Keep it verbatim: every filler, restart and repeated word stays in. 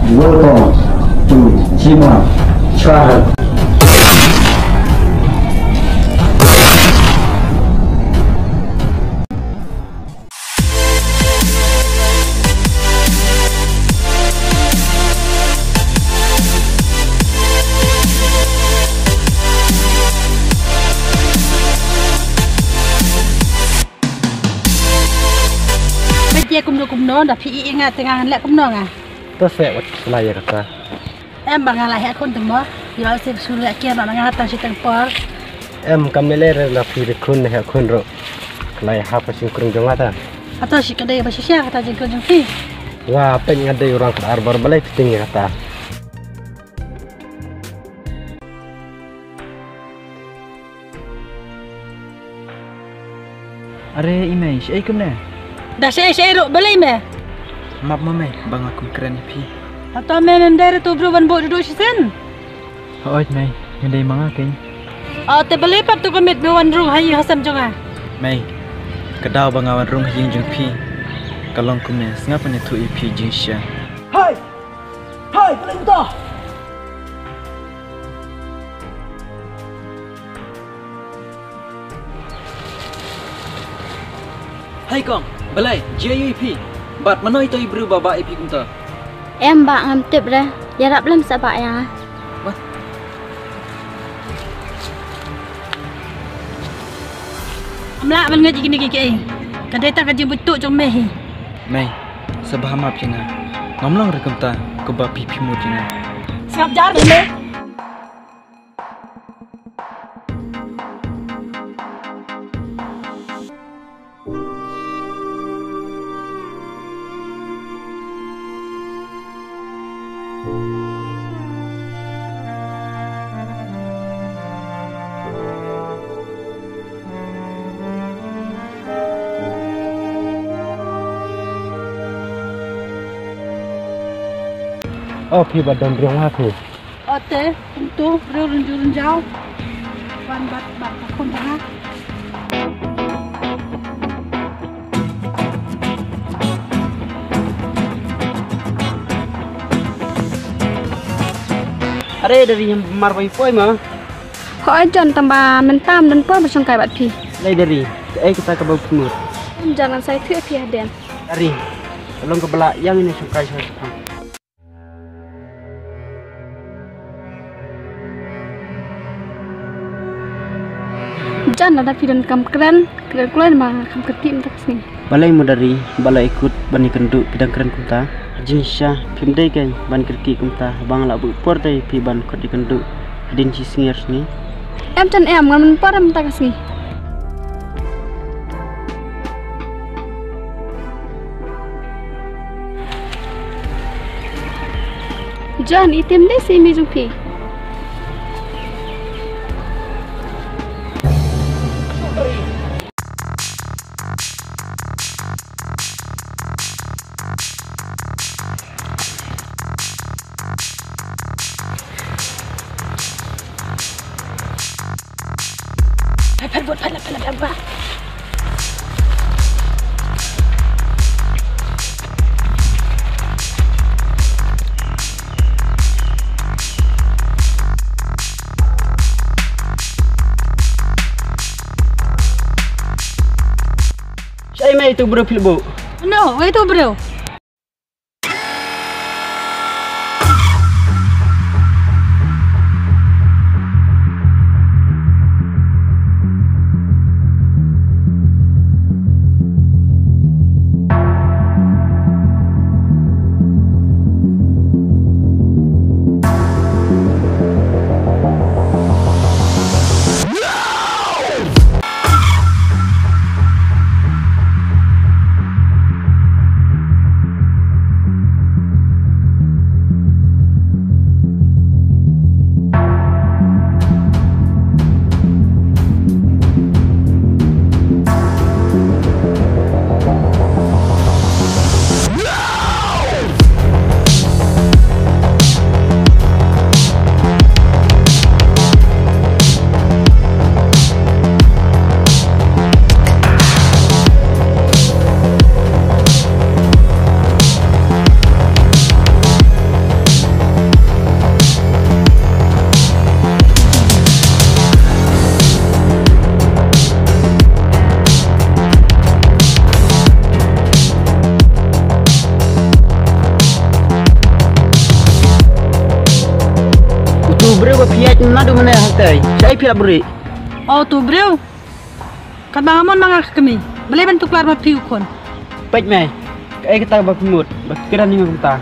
Welcome to Jima Channel. Ba ïa kumno kumno da phi ïa nga te nga leh kumno nga. To seh wat la ïa kata. Em ba nga la heh khun te mo. Ïa sep shu leh kia ba nga tang shi tang por. Em kam ne le re na phi re khun ne heh khun ro. Ka la ïa hap ka jingkren jong nga ta. Ato shi ka dei ba shisha kata jingkren jong phi. Wa peit nga dei orang ka ar bor balei phi ting ïa kata. Are i mei, shaei kumne? Da shaei shaei ruh, balei me? Map ma mei, ba nga kum kren ïa phi. Hato me mem dei re tu bru ban buh duh shisien? Hooid mei, nga dei ma nga keiñ. O te balei pat tu ka miet me wan rung ha ïing ha sem jong nga? Mei, ka daw ba nga wan rung ha ïing jong phi ka long kumne, sngap ban ïathuh ïa phi jingshisha. Hai! Hai, balei kumta? Hai kong, balei, jia ïa phi. Bad mano ito i briew ba bah ïa phi kumta? Em bah, ngam tip re. Ïarap lem sa bah ïa nga. Wat. Ngam lah ban ngeit ïa kine kiei kiei. Ka dei tang ka jingbuit tuh jong me hi. Mei, sa bha map ïa nga. Ngam long re kumta, kumba phi phi mut ïa nga. Sngap jar mei. O phi ba don riewngah phi. Ote, kumtu, briew rynjun rynjaw. Wan bad, bad ka khun jong nga. Are Dari, ngim mar ba ïa poi ma. Hooid John, tang ba mynta ym don por ba shongkai bad phi. Lei Dari, kaei kata kaba phi mut? Em John, ngan sa ïathuh ïa phi hadien. Dari, ka long kaba lah, ïa ngin ïa shongkai sha shaphrang. Jan, lada phi donkam kren, kren kloi namar nga kham kyrkieh mynta ka sngi. Balei mo Dari, ba la ïakut ban ïakynduh phi dang kren kumta? Jingshisha phim dei kein ban kyrkieh kumta, haba nga la buh por dei phi ban khot ïakynduh hadien shi sngi ar sngi. Em Jan em, ngan mon por mynta ka sngi. Jan, ite ym dei sa i mei jong phi. Phan, phan, phan, phan, phan, phan. Shaei mei ito u briew phi la buh? No, wei ito u briew. Tu briew ba phi ïaid naduh mynne hangtei, shaei phi la buhrieh? O tu briew, katba nga mon ma nga ka kmie, balei ban tuklar ma phi u khun? Peit mei, kaei kata ba phi mut ba kren ïa nga kumta?